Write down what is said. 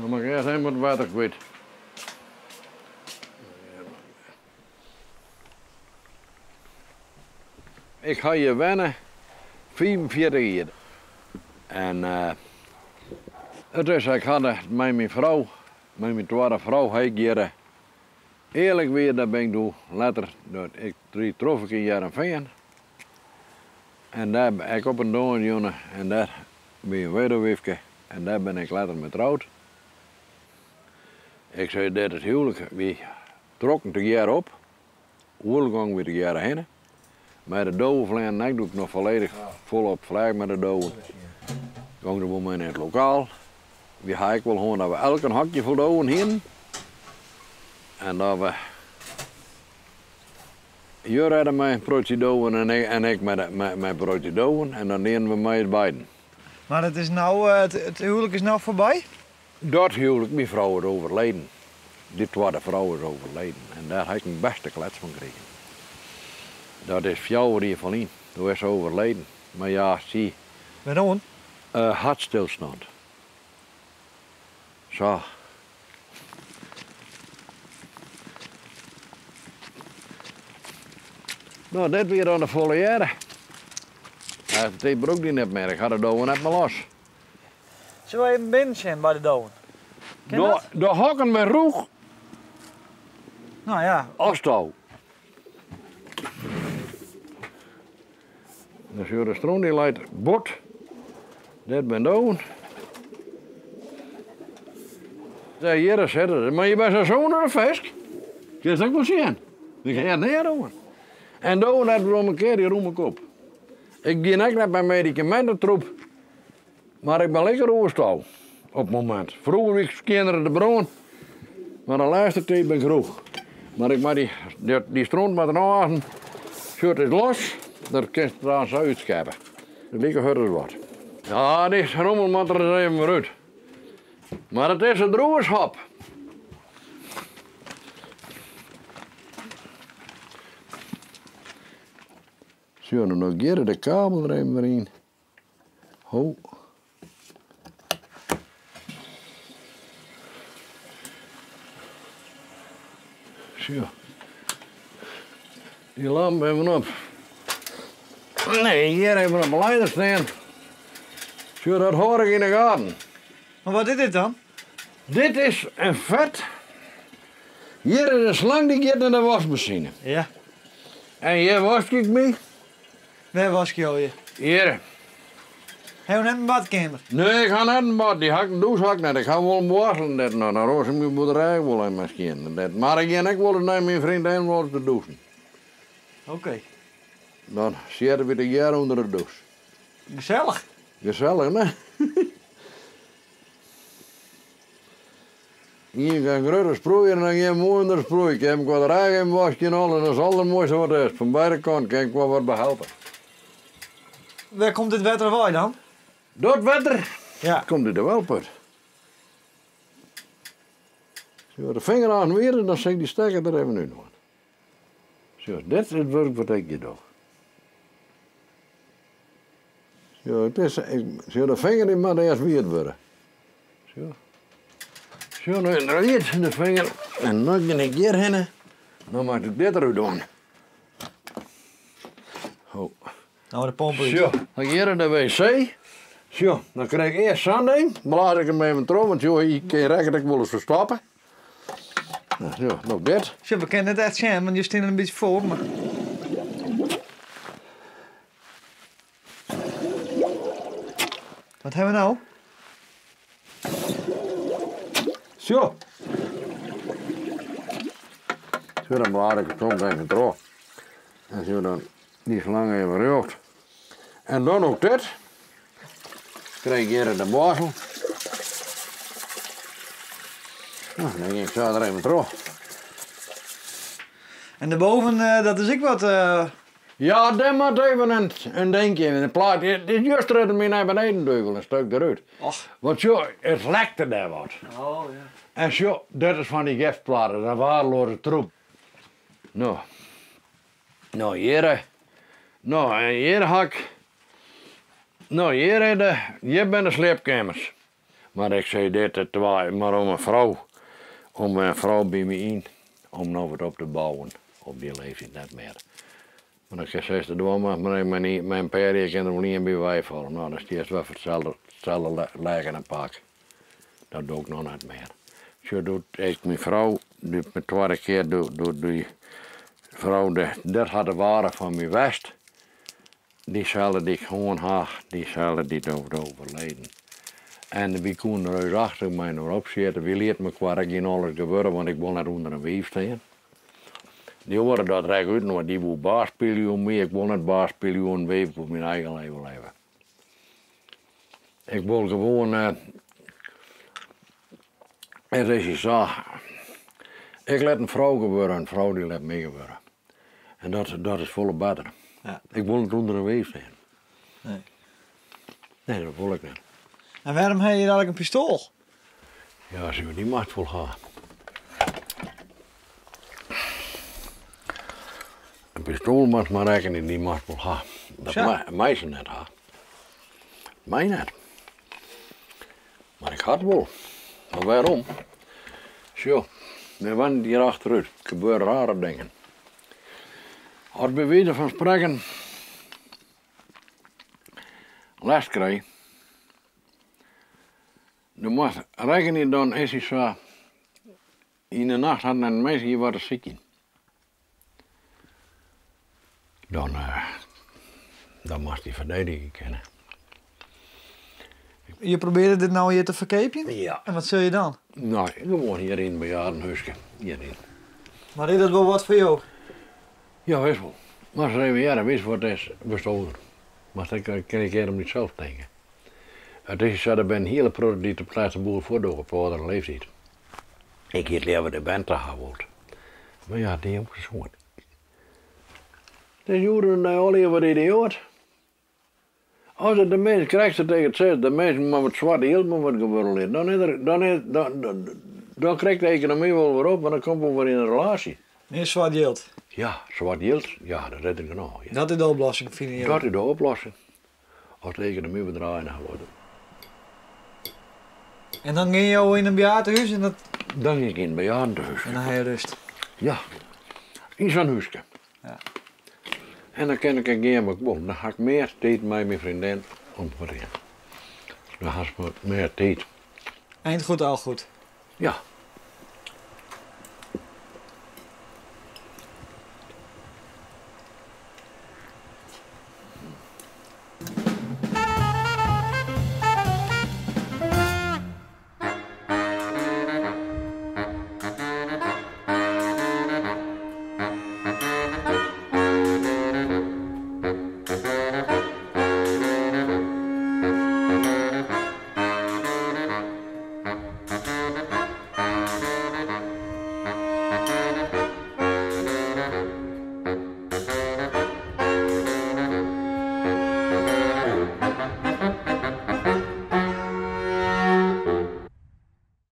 Dan moat ik earst even wat wetter kwyt. Ik ha hjir wenne 45 jier. En it is, ik ha mei myn frou, mei myn twadde frou ha ik hjir earlik wier, dêr bin ik doe letter, ik ried trof ik yn Hearrenfean en dêr ek op in dânsjûn en dêr wie in wedowyfke en dêr bin ik letter mei troud. Ik sei dit it huwlik, wy trokken tegearre op, oeral gongen wy tegearre hinne. Mei de dowefleanen ek, doe ik noch folledich folop fleach mei de dowen, gong der wol mei nei it lokaal. Wy ha ek wol hân dat we elk in hokje fol dowen hienen en dat we Jur redde mei in protsje dowen en en ik mei in protsje dowen en dan dienen we mei ús beiden. Mar it is no, it huwlik is no foarby? Dat huwlik, myn frou is overleden. Dy twadde frou is overleden en dêr ha ik in bêste klets fan krigen. Dat is fjouwer jier ferlyn, doe is se overleden. Mar ja, sy. Wêroan? Hartstilstand. Sa. No, dit wie dan de foliêre. Dy brûk dy net mear, ik ha de dowen net mear los. Sille we even binnen sjen by de dowen? Kin dat? De hokken binne rûch. No ja. As tou. Dan sjoch de stront dy leit bot. Dit binne dowen. Dêr hjir sitte se. Mar je binne sa sûn as in fisk. Kinst ek wol sjen. Der heart neat oan. En dowen net werom in kear dy rûme kop. Ik gean ek net mei medikamintetroep, mar ik bin lekker oerstou op it momint. Froeger wie ik skjinner de brân, mar de lêste tiid bin ik rûch. Mar ik moat dy, dy stront moat der ôf. Sjoch, it is los, dat kinst der dan sa útskeppe. It like hurd as wat. Ja, dy rommel moat der ris even wer út. Mar it is in droershop. Sjoch, no giet de kabel der even wer yn. Ho. Sjoch. Dy lamp even op. Nee, hjir even op 'e lieder stean. Sjoch, dat hâld ik yn 'e gaten. Mar wat is dit dan? Dit is in fet. Hjir is in slang dy giet nei de waskmasine. Ja. En hjir wask ik my. Wêr waskje jo je? Hjir. Ha jo net in badkeamer? Nee, ik ha net in bad. Dy ha ik, in dûs ha ik net. Ik ha wol in boarstel net. No, dan roas ik myn boerderij wol even mei skjin. Net. Mar ik gean ek wolris nei myn freondin wolris te dûsen. Oké. Dan sitte we tegearre ûnder de dûs. Gesellich. Gesellich, ne? Ien kan grutte sproeier en dan gean moai ûnder de sproei. Ik kin him de rêch even waskje en alles. Dat is it aldermoaiste wat is. Fan beide kanten kin ik wol wat behelpe. Wêr komt dit wetter wei dan? Dat wetter Ja. komt út de welput. As de finger aan weer, dan sil ik dy stekker der even út dwaan. Sjoch, dit is it wurk wat ik hjir doch. Sjoch, it is, ik, sjoch, de finger dy moat earst wiet wurde. Sjoch. Sjoch, no wiet de finger en dan gean ik hjir hinne. Dan moat ik dit derút dwaan. Ho. Nou de pomp út. Sjoch, dan hjir in de wc. Sjoch, dan krijg ik earst sa'n ding. Blaas ik him even troch, want sjoch, hy kin rekket ek wolris ferstoppe. Nou, sjoch, noch dit. Sjoch, we kinne net echt sjen, want je steane in bytsje foar, mar. Wat hawwe we no? Sjoch. Sjoch, dan blaas ik it soms even troch. En sjoch dan dy slang even rjocht. En dan ook dit. Krijg ik hjir de boarstel. Nou, dan gean ik sa der even troch. En derboven, dat is ek wat. Ja, dêr moat even in dinkje yn. In plaat. Dit is juster it my nei beneden duvel, in stuk derút. Och. Want sjoch, it lekte dêr wat. Oh ja. En sjoch, dit is fan dy gipsplaten, dat waardeloaze troep. No, no hjir, no en hjir ha ik, no hjir is de, hjir binne de sliepkeamers. Mar ik sei dit, it twa, mar om in frou, om in frou by my yn, om no wat op te bouwen, op dy leeftiid net mear. Mar dan kin seis de dwaan mar mei in pear jier kin der wol ien by weifalle. No, dan stiest wer foar itselde, itselde lekkende pak. Dat doch ik noch net mear. Sjoch, doe't ik myn frou, doe't myn twadde kear, doe, doe dy frou, dat hat de waarde fan my west. Dyselde dy't ik hân ha, dyselde dy't no overleden. En wy koenen reusachtich mei inoar opsjitte. Wy lieten mekoar ek gjin alles gewurde, want ik wol net ûnder in wiif stean. Dy oare dat rek útinoar, dy woe baas spylje oer my. Ik wol net baas spylje oer in wiif, ik wol myn eigen leven leve. Ik wol gewoan, it is sa, ik lit in frou gewurde, in frou dy lit my gewurde. En dat, dat is folle better. Ja. Ik wol net ûnder in wiif stean. Nee. Nee, dat wol ik net. En wêrom ha je hjir eigenlik in pistoal? Ja, as ik dy macht wol ha. In pistoal moatst mar rekkenje, dy macht wol ha. Dat Sa. mei se net ha. Mei net. Mar ik ha it wol. Mar wêrom? Sjoch, wy wenje hjir achterút. Der gebeure rare dingen. As by wize fan sprekken lêst krij, dan moatst rekkenje, dan is hy sa, yn de nacht hat net in minsk hjir wat te sykjen. Dan, dan moatst dy ferdedigje kinne. Je probearje dit no hjir te ferkeapjen? Ja. En wat sil je dan? No, gewoan hjir yn it bejaardenhúske. Hjiryn. Mar is dat wol wat foar jo? Ja, wis wol. Moatst ris even hearre, witst wat it is, wurdst âlder. Moatst ek in kear om dysels tinke. It is sa, der binne in hiele protte dy't op 't lêste boel fuortdogge op âldere leeftiid. Ik hie it leaver de bern ta ha wold. Mar ja, dy persoan. It is hjoed en dei allegear wat idioat. As it de mins krekt sa tegen it sizze, de minsken mei wat swart jild mar wat gewurde lit, dan is der, dan is, dan, dan, dan krijgt de ekonomy wol wer op, want dan komt wol wer yn in relaasje. Mear swart jild. Ja, swart jild, ja, dat is der genôch. Ja. Dat is de oplossing, fine jo? Dat is de oplossing. As de ekonomy wat draaien wordt. En dan gean jo yn in bejaardenhûs en dat... Dan gean ik yn in bejaardenhûs. En dan ha je rêst. Ja, yn sa'n húske. Ja. En dan kin ik ek gean wat ik wol. Dan ha ik mear tiid mei myn freondin om te rinnen. Dan hast wat mear tiid. Eind goed, al goed. Ja.